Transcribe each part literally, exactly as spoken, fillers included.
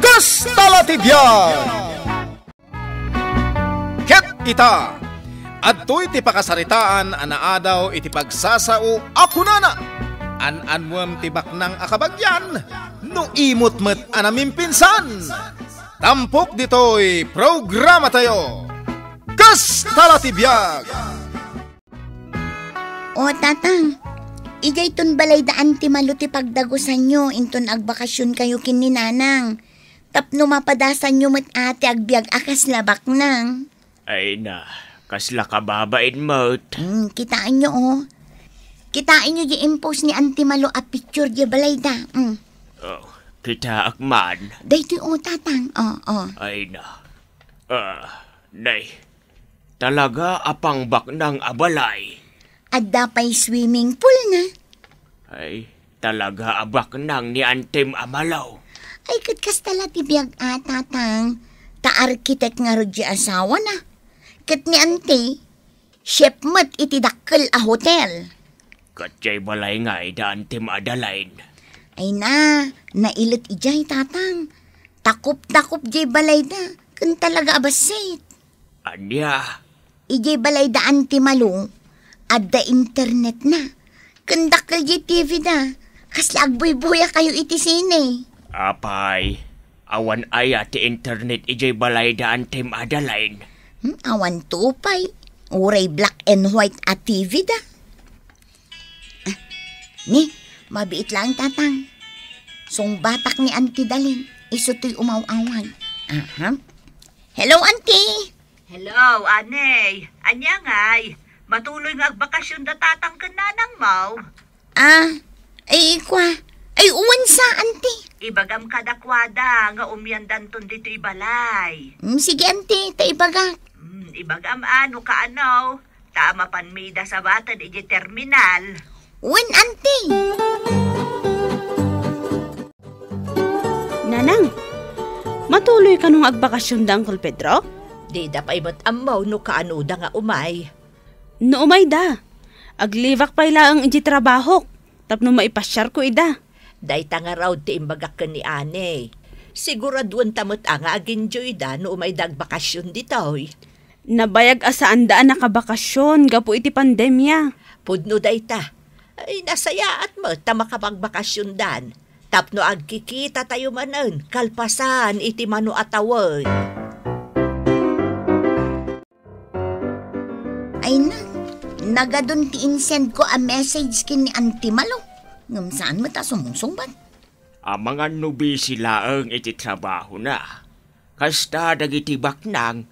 Kasta la ti biag! Ket ita, adtoy ti pakasaritaan a naadaw iti pagsasao a kunana, "An-annuem ti baknang a kabagian, no imot met a namimpinsan." Tampok ditoy programatayo, Kasta la ti biag! O, Tatang, idiayton balay da Auntie Malu ti pagdagusanyo inton agbakasionkayo ken ni Nanang. Tapno mapadasanyo met a ti agbiag a kasla baknang. Ay na, kasla kababain met. Hmm, kitaenyo, o. Kitaenyo di impost ni Auntie Malu a picture di balay da. Hmm. O, kitaak man. Daytoy, o, Tatang. O, o. Ay na. Ah, nay. Talaga a pangbaknang a balay. Adda pay swimming pool na. Ay, talaga a baknang ni Antem a Malaw. Ay, ket kasta la ti biag a, Tatang. Ta arkitek ngarud di asawana. Ket ni Ante, chef met iti dakkel a hotel. Ket jay balay ngay da Antem Adaline. Ay na, nailet idiay, Tatang. Takop-takop jay balay da, ken talaga a bassit. Ania? Idiay balay da Auntie Malu, adda internet na. Ken dakkel jay T V da. Kasla agbuybuya kayo iti sine. Apay, awan aya ti internet idiay balay da Antem Adaline? Hmm, awan to pay. Uray black and white a T V da. Ah, ni, mabiit laeng, Tatang. Sungbatak ni Auntie Dalin, isu toy umaw-awag. Aha. Hello, Auntie! Hello, Anay. Ania ngay? Matuloy nga agbakasyon da Tatang ken Nanang mo? Ah, ay, kua. Ay, uwan sa, Auntie. Ibagam kadakuada nga umiandanton ditoy balay. Mm, sige, Auntie, ta ibagak. Mm, ibagam ano kaano. Ta mapanmi ida sabaten iti terminal. Wen, Auntie. Nanang, matuloy kano nga agbakasyon da Uncle Pedro? Dida pay met ammo no kaano da nga umay. No umay da, aglibak pay laeng iti trabahok tapno maipasiarko ida. Dayta ngarud ti imbagak ken ni Anay. Siguraduenta met a nga agenjoy da no umay da agbakasyon ditoy. Nabayag a saan da a nakabakasyon gapu iti pandemia. Pudno dayta. Ay, nasayaat met ta makapagbakasyon dan. Tapno agkikita tayo manen kalpasan iti mano a tawen. Ay na, nagadun ti insend ko a message ken ni Auntie Malo. Ngem saan met a sumungsungbat. Amangan no busy laeng iti trabahona. Kasta dagiti baknang,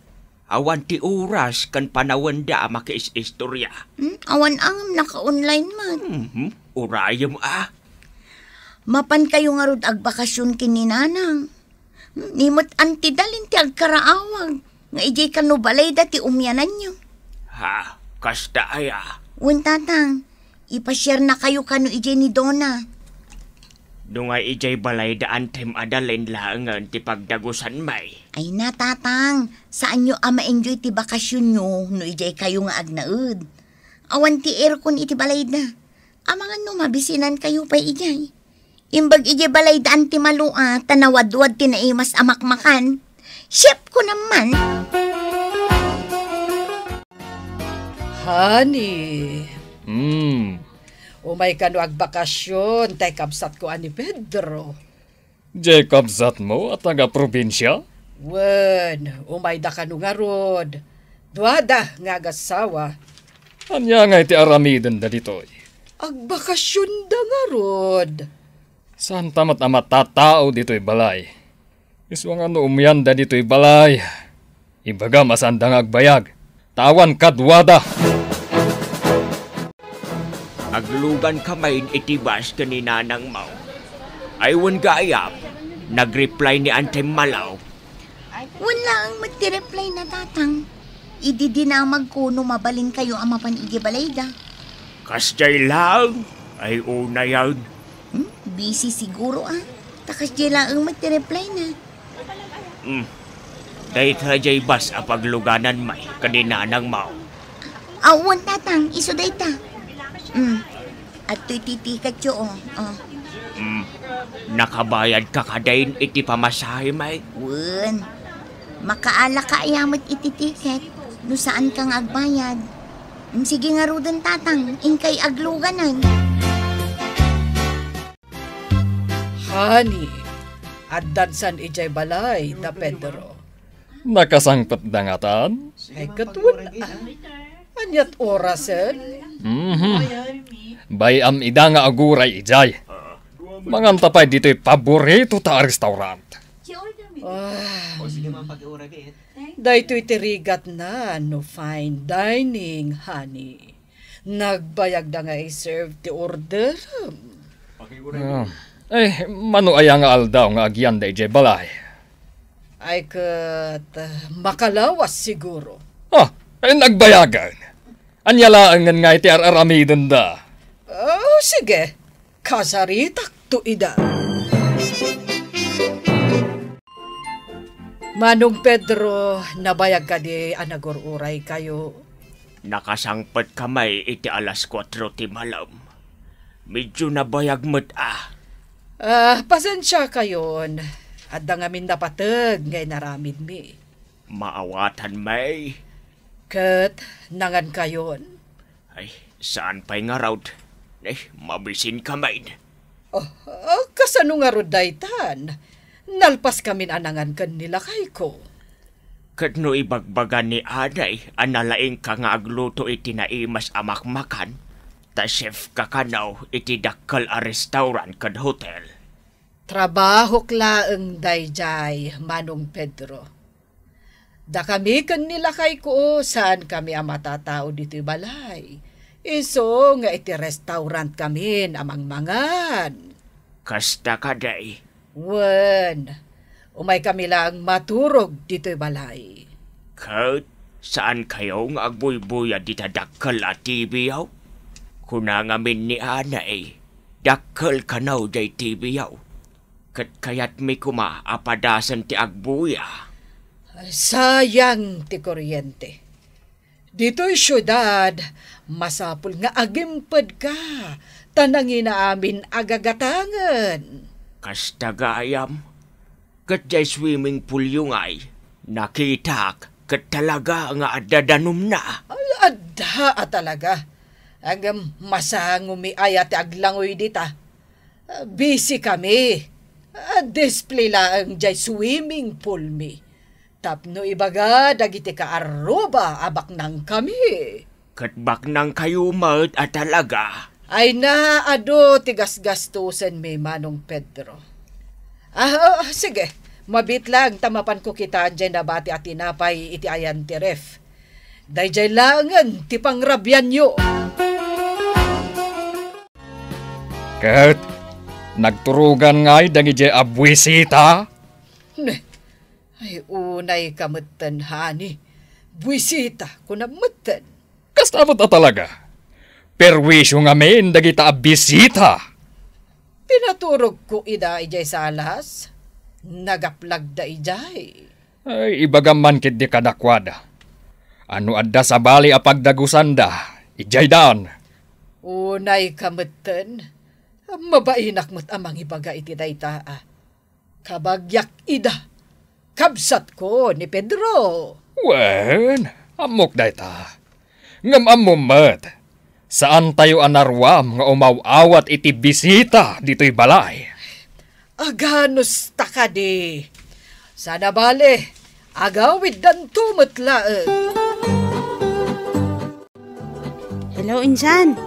awan ti oras ken panawenda a makiis-istorya. Hmm, awan a ngem naka-online met. Mhm, urayem a. Mapan kayo ngarud agbakasyon ken ni Nanang. Hmm, ni met Auntie Dalin ti agkaraawag nga idiay kano balayda ti umiananyo. Ha, kasta aya? Wen, Tatang. Ipasiarna kayo kano idiay ni Dona. No nga idiay balay da Antem Adalen laengen ti pagdagusanmi. Ay na, Tatang, saanyo a ma-enjoy ti bakasionyo no idiay kayo nga agnaed. Awan ti aircon iti balayda. Amangan no mabisinan kayo pay idiay. Imbag idiay balayda Antem a Lua, ta nawadwad ti naimas a makmakan. Chef ko naman. Honey. Hmm. Umay kano agbakasyon, tay kabsatko a ni Pedro. Jay kabsatmo a taga-probinsia? Wen, umayda kano ngarud. Duada nga agasawa. Ania nga iti aramidenda ditoy? Agbakasyonda ngarud. Saanta met a matattao ditoy balay. Isu nga no umianda ditoy balay, ibagam a saanda nga agbayag, ta awan kaduada. Aglugan kami iti bus ken ni Nanang Mau. Ay wen gayam, nag-reply ni Antem Malaw. Wen laeng met ti reply na, Tatang. Idi dinamagko no mabalinkayo a mapan idiay balayda. Kasdiay laeng, ay unayen. Hmm? Busy siguro, a. Ta kasdiay laeng met ti reply na. Hmm. Dayta jay bus a paglugananmi ken ni Nanang Mau. Awan, Tatang, isu dayta. Hmm. Adtoy ti tiketyo, o. O. Hmm. Nakabayadka kadin iti pamasahe, Mike? Wen, makaalaka aya met iti tiket no saanka nga agbayad. Sige ngaruden, Tatang, inkay agluganan. Honey, addan san idiay balay da Pedro? Nakasangpetda ngatan? Ay, ket wen, ah, aniat orasen? Mhm. Bay-am ida nga aguray idiay. Manganta pay ditoy paboritota a restaurant. Ah, daytoy ti rigatna no fine dining, honey. Nagbayagda nga i-serve ti orderem. Ah. Eh, mano aya nga aldaw nga agyanda idiay balay? Ay, ket, ah, makalawas siguro. Ah, eh, nagbayagan. Ania laengen nga iti ar-aramidenda? Oh, sige. Kasaritakto ida. Manong Pedro, nabayag kadi a nagur-uraykayo? Nakasangpetka may iti alas kuatro ti malem. Medyo nabayag met a. Ah, pasensiakayon. Adda ngamin napateg nga inaramidmi. Maawatan may. Ket nangankayon? Ay, saan pay ngarud. Eh, mabisinka main. Oh, oh, kasano ngarud daytan? Nalpaskamin a nangan ken ni lakayko. Ket no ibagbaga ni Anay a nalaingka nga agluto iti naimas a makmakan, ta chef ka kano iti dakkel a restaurant ken hotel. Trabahok laeng daydiay, Manong Pedro. Dakami ken ni lakayko, saankami a matatao ditoy balay. Isu nga iti restaurantkamin a mangmangan. Kasta kadi? Wen, umaykami laeng maturog ditoy balay. Ket saankayo nga agbuybuya dita dakkel a T V-yo? Kuna ngamin ni Anay, dakkel kano jay T V-yo. Ket kayatmi koma a padasen ti agbuya. Sayang ti kuryente. Ditoy siudad, masapul nga agimpedka, ta nangina amin a gagatangen. Kasta gayam, ket jay swimming pool-yo ngay, nakitak ket talaga nga adda danumna. Ay, adda a talaga. Ngem masangomi aya ti aglangoy dita. Busy kami. Display laeng jay swimming pool mi. Tapno ibaga dagiti kaarruba a baknangkami. Ket baknangkayo met a talaga. Ay na, adu ti gasgastusenmi, Manong Pedro. Ah, ah, sige. Mabiit laeng ta mapanko kitaan jay nabati a tinapay iti ayan ti ref. Daydiay laengen ti pangrabianyo. Ket nagturogan ngay dagidiay a buisita? Ne, ay, unayka metten, honey. Buisita, kunam metten. Kasta met a talaga. Perwisyo ngamin dagita a bisita. Pinaturogko ida idiay salas. Nagaplagda idiay. Ay, ibagam man ketdi kadakuada a no adda sabali a pagdagusanda, idiaydan. Unayka metten. Mabainak met a mangibaga iti dayta a. Kabagiak ida. Kabsatko ni Pedro. Wen, ammok dayta. Ngem ammom met, saantayo a naruam nga umaw-awat iti bisita ditoy balay. Aganusta kadi? Sana bale, agawiddanto met laeng. Hello, insan.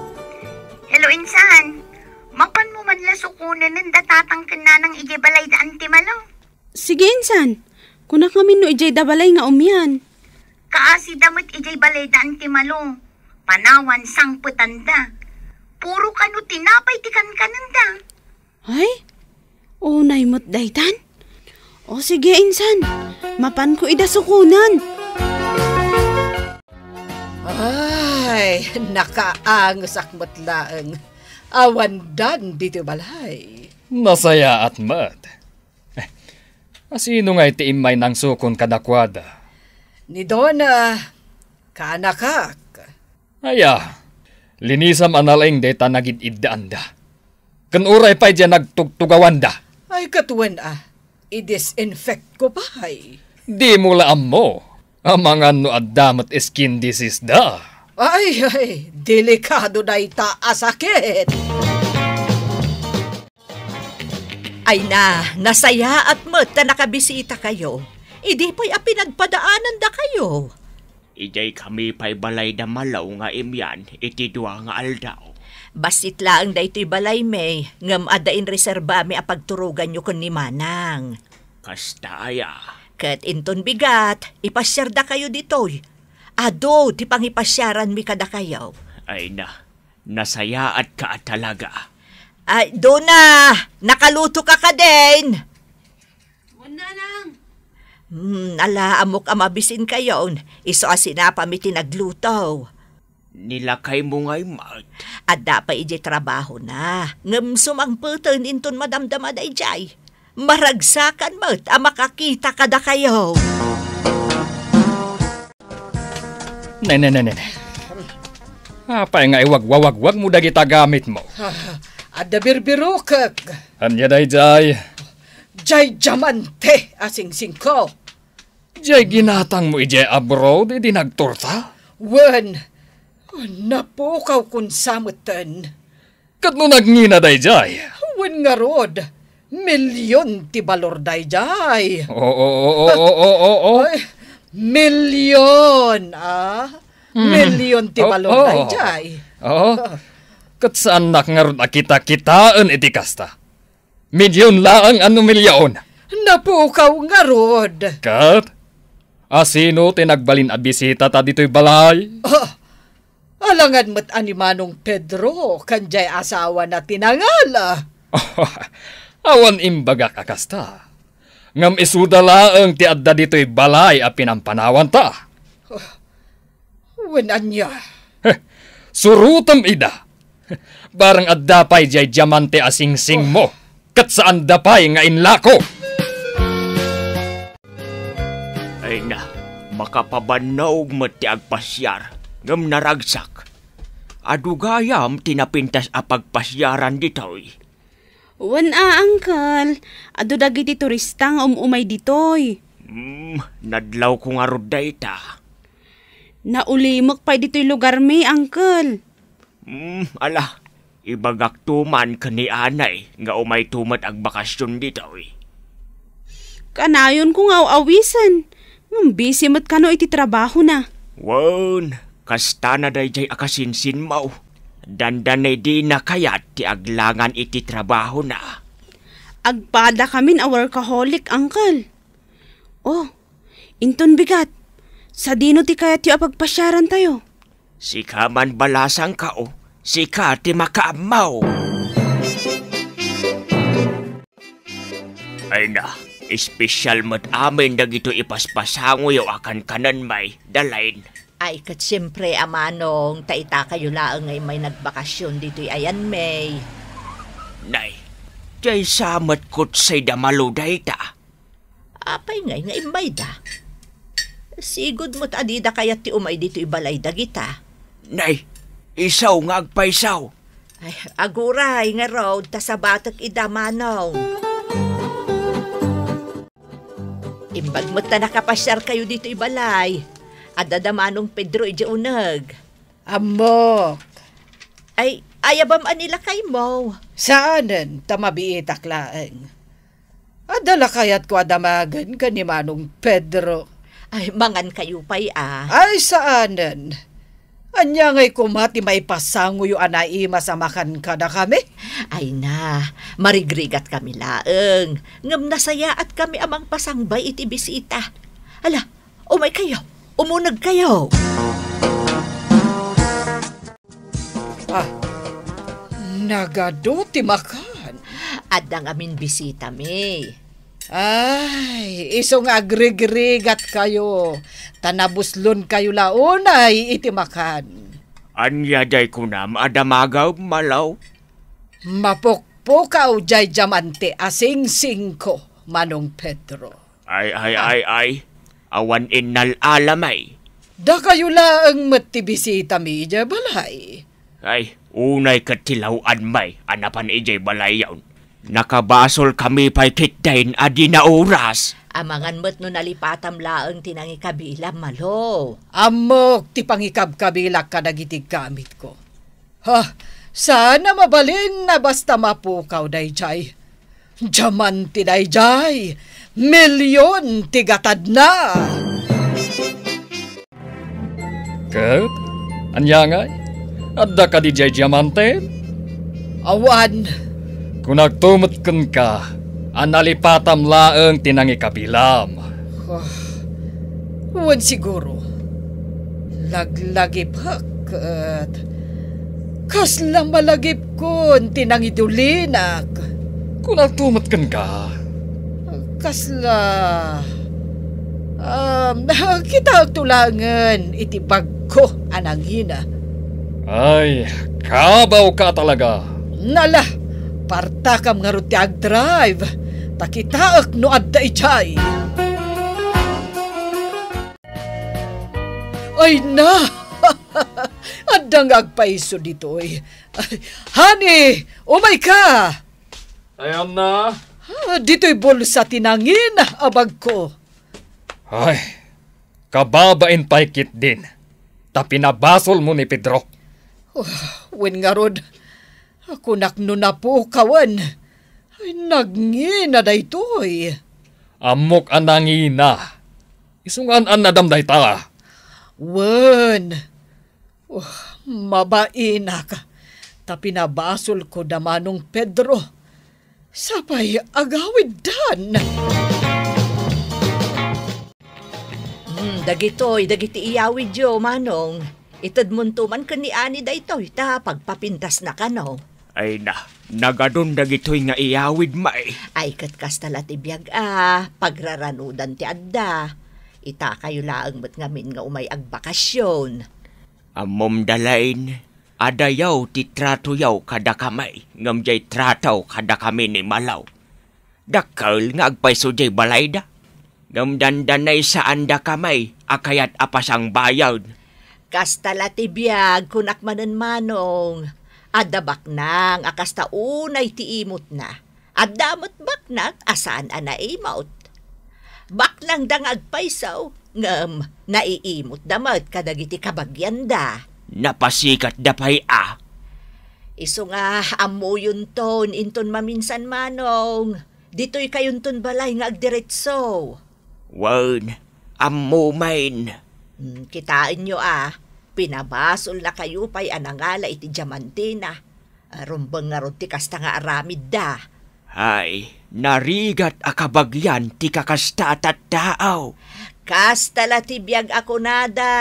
Hello, insan. Mapanmo man la sukonen da tatang ken nanang idiay balay da Anti Malo? Sige, insan. Kunak ngamin no idiay da balay nga umian. Kaasida met idiay balay da Anti Malo. Panawan sangpetanda. Puro kano tinapay ti kankanenda. Ay? Unay met daytan? O sige, insan. Mapanko ida sukonen. Ay, nakaangesak met laeng. Awan dan ditoy balay. Nasayaat met. Eh, asino ngay ti immay nangsukon kadakuada? Ni Donna, kaanakak. Aya, linisam a nalaing dayta nagid-iddaanda. Ken uray pay diay nagtugtugawanda. Ay, ket wen a, i-disinfect ko pay. Dimo la ammo. Amangan no adda met skin disease da. Ay, ay, delikado dayta a sakit. Ay na, nasayaat met ta nakabisitakayo. Idi pay a pinagpadaanandakayo. Idiay kami pay balay da Malo nga imian iti dua nga aldaw. Bassit laeng daytoy balaymi, ngem adda inreserbami a pagturoganyo ken ni Manang. Kasta aya. Ket inton bigat, ipasiardakayo ditoy. Adu ti pangipasiaranmi kadakayo. Ay na, nasayaatka a talaga. Ay, Dona, nakaluto ka kadin? Wen, Nanang. Hmm, ala, ammok a mabisinkayon. Isu a sinapami ti nagluto. Ni lakaymo ngay met. Adda pay idiay trabahona. Ngem sumangpeten inton madamdama daydiay. Maragsakan met a makakita kadakayo. Ne, ne, ne, ne, ne. Apay nga iwagwawagwagmo dagita gamitmo? Ah, adda birbirokek. Ania daydiay? Jay diamante a singsingko. Jay ginatangmo idiay abroad idi nagturta? Wen, napukawkon sa metten. Ket no nagngina daydiay? Wen ngarud, milyon ti balor daydiay. Oo, oo, oo, oo, oo. Ay, milyon, ah. Hmm. Milyon ti balor daydiay. Oo. Ket saannak ngarud a kitakitaen iti kasta. Milyon laeng a no milyon. Napukaw ngarud. Ket? Asino ti nagbalin a bisitata ditoy balay? Ah, alangan met a ni Manong Pedro ken jay asawana ti nangal. Awan imbagak a kasta. Ngem isuda laeng ti adda ditoy balay a pinampanawanta. Wen ania? Heh, surotem ida. Barang adda pay jay diamante a singsingmo, ket saanda pay nga inlako. Ay na, makapabannog met ti agpasiar, ngem naragsak. Adu gayam ti napintas a pagpasiaran ditoy. Wen a, Uncle. Adu dagiti turista nga um-umay ditoy. Hmm, nadlawko ngarud dayta. Naulimek pay ditoy lugarmi, Uncle. Hmm, ala, ibagakto man ken ni anay nga umayto met agbakasyon ditoy. Kanayonko nga aw-awisen, ngem busy met kano iti trabahona. Wen, kastana daydiay a kasinsinmo. Dandani dina kayat ti aglangan iti trabahona. Agpadakamin a workaholic, Uncle. Oh, inton bigat, sadino ti kayatyo a pagpasiarantayo? Sika man balasangko, sika ti makaammo. Ay na, espesyal met amin dagitoy ipaspasangoyo a kankanenmi, Dalain. Ay, ket siempre, a manong, ta itakayo laeng nga immay nagbakasyon ditoy ayanmi. Nay, diay sa met kutsay da Malo dayta. Apay ngay nga immayda? Sigud met a dida kayat ti umay ditoy balay dagita. Nay, isu nga agpayso. Ay, aguray ngarud ta sabatek ida, manong. Imbag met ta nakapasiarkayo ditoy balay. Adda da Manong Pedro idiay uneg. Ammok. Ay, ayabam a ni lakaymo? Saanen, ta mabiitak laeng. Adda la kayatko a damagen ken ni Manong Pedro. Ay, mangankayo pay a. Ay, saanen. Ania ngay koma ti maipasangoyo a naimas a makan kadakami? Ay na, marigrigatkami laeng. Ngem nasayaatkami a mangpasangbay iti bisita. Ala, umaykayo, umunegkayo. Ah, nagadu ti makan. Adda ngamin bisitami. Ay, isu nga agrigrigatkayo, ta nabuslonkayo la unay iti makan. Ania diay kunam a damagem, Malo? Mapukpukaw diay diamante a singsingko, Manong Pedro. Ay, ay, ay, ay. Awan innal-alamay. Dakayo laeng met ti bisitami idiay balay. Ay, unay ket ti law-anmay a napan idiay balayon. Nakabasolkami pay ketdin a di naoras. Amangan met no nalipatam laeng ti nangikabilam, Malo. Ammok ti pangikabkabilak kadagiti gamitko. Ha, saan a mabalin a basta mapukaw daydiay. Diamante daydiay, milyon ti gatadna. Ket, ania ngay? Adda kadi diay diamante? Awan. Kunakto met kenka a nalipatam laeng ti nangikabilam. Ah, wen siguro. Laglagipek ket kasla malagipkon ti nangidulinak. Kunakto met kenka. Kasla, um, kitaekto laengen iti bagko a nangina. Ay, kabawka talaga. Nala, partakam ngarud ti agdrive, ta kitaek no adda idiay. Ay na! Adda nga agpayso ditoy. Ay, honey, umayka! Ayan na. Ah, ditoy bulsa ti nangina a bagko. Ay, kababain pay ketdin, ta pinabasolmo ni Pedro. Oh, wen ngarud, kunak no napukawen. Ay, nangina daytoy. Ammok a nangina. Isu nga an-annadam dayta. Wen, oh, mabainak, ta pinabasolko da Manong Pedro. Sapay agawiddan. Hmm, dagitoy, dagiti iyawidyo, Manong. Itedmonto man ken ni Ani daytoy, ta pagpapintasna kano. Ay na, nagadun dagitoy nga iyawid, may. Ay, ket kasta la ti biag a, pagraranudan ti adda. Itakayo laeng met ngamin nga umay agbakasyon. Ammom da laeng, adayaw ti tratoyaw kadakami, ngem diay trato kadakami ni Malaw. Dakkel nga agpayso diay balayda, ngem dandanay saandakami a kayat a pasangbayen. Kasta la ti biag, kunak manen, Manong. Adda baknang a kasta unay ti imutna. Adda met baknang a saan a naimut. Baknangda nga agpayso, ngem naiimutda met kadagiti kabagianda. Napasikatda pay a. Isu nga ammoyonton inton maminsan, Manong. Ditoy kayonton balay nga agdiretso. Wen, ammo manen. Hmm, kitaenyo a, pinabasolnakayo pay a nangala iti diamantena. Rumbeng ngarud ti kasta nga aramidda. Ay, narigat a kabagian ti kakasta a tattao. Kasta la ti biag a kunada.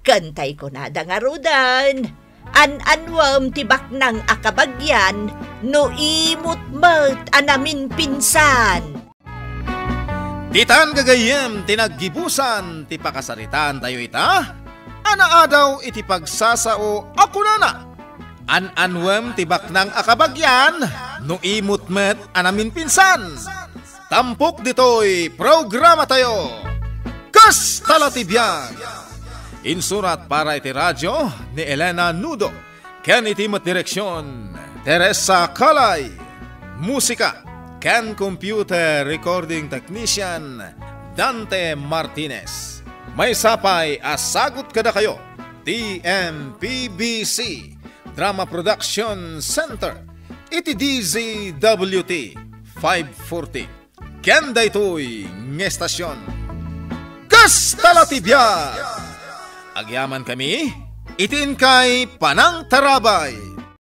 Ken tay kunada ngaruden, an-anuem ti baknang a kabagian no imut met a naminpinsan. Ditan gagayyem ti naggibusan ti pakasaritaantayo ita a naadaw iti pagsasao a kunana, an-anuem ti baknang a kabagian no imut met a naminpinsan. Tampok ditoy programatayo, Kasta la ti biag. Insurat para iti radio ni Elena Nudo. Ken iti met direksion, Teresa Calay. Musika ken computer recording technician, Dante Martinez. Maysa pay a sagut kadakayo ti M P B C Drama Production Center iti D Z W T five forty. Ken daytoy nga estasion, Kasta la ti biag. Agyamankami iti inkay panangtarabay.